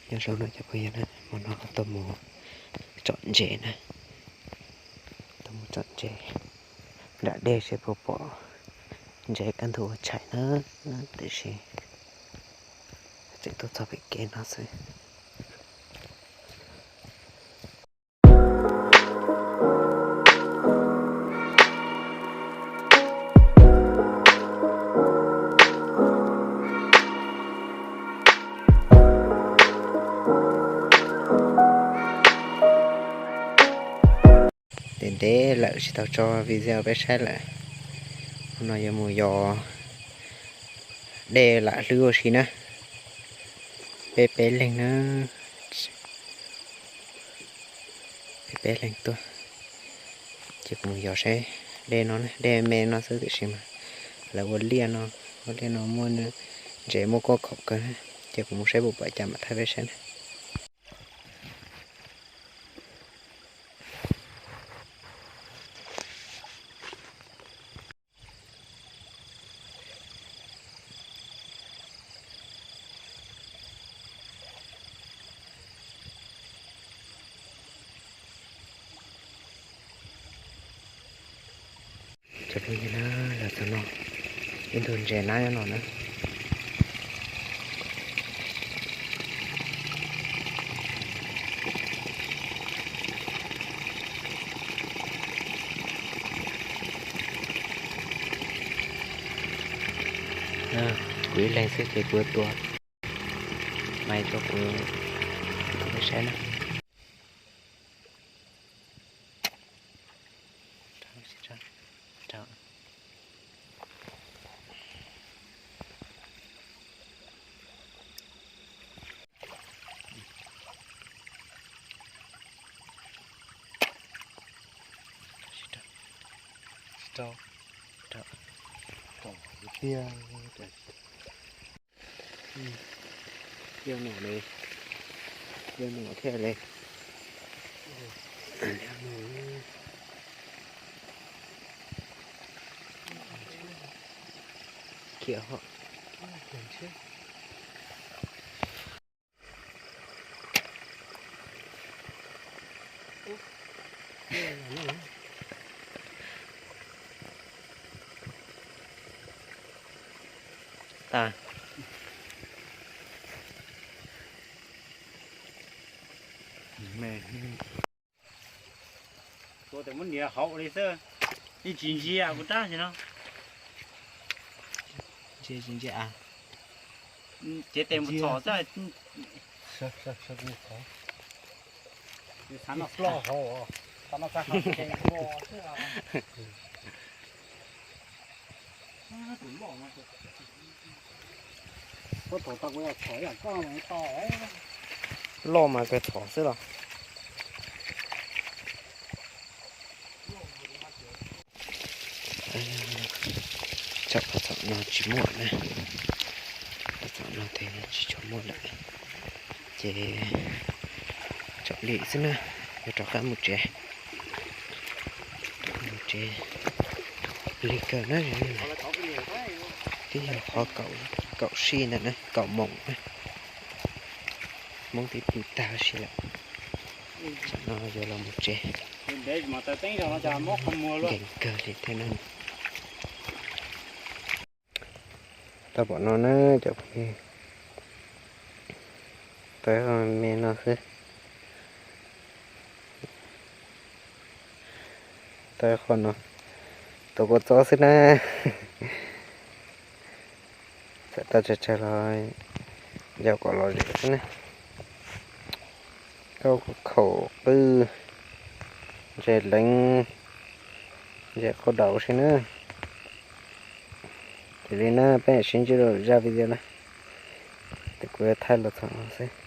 Nyob zoo no cov phooj ywg na, hmo no tuaj mus tsom ntses na, tuaj mus tsom ntses nram dej seb puas pom ntses kaj ntug ua tshais na, tiam sis tseem tuaj txog pem kev no xwb. Ntev ntev lawm tsis tau tso video peb saib lawm. Hnub no yuav mus yos dej lam hlwb ua si na. Peb peb leeg na, peb peb leeg tuaj, ces kuv mus yos saib dej no, dej me no xwb tiam sis mas lawv ua liaj no, ua liaj no muaj ntses muaj kuaj khaum kawg, ces kuv mus saib puas pom cas mam thaij peb saib na. Cov phooj ywg na, los txog no ib ntug ntses nab nyob no na. Kuv ib leeg xwb ces kuv tua, mas tua kuv tua peb saib na. Tiag, tiag num li, tiag num thiaj li. Khiav ho. Tas. Tua tes muab nias hauv li xwb, yeej tsis ntsia kuv rab no. Ntsia tsis ntsia, cev tes mus txhom xwb. Loj mas kawg txhom xwb los. Tsom qhov txhom no tsis muaj na, qhov txhom no ces tsis tshua muaj lawm, ces tsom lim xwb na, yuav rov qab mus tsev. Mus tsev lig kawg na, twb yog qhov kaum sij ntawm na, kaum moos na, Hmoob twb pw tag huv si lawm. Tsam no yuav los mus tsev, nkees kawg li thiab na. Tau pom no na cov phooj ywg, tau me no xwb. Tau qhov no, tau kua txob xwb na. Txawm tau tsawg tsawg los yog kom lom zem xwb na. Kauj khaum qwj, ntses leev, ntses qau daus si na. Ces li na peb sib ntsib rau zaj video na, ces kuv yuav thaij los txog no xwb.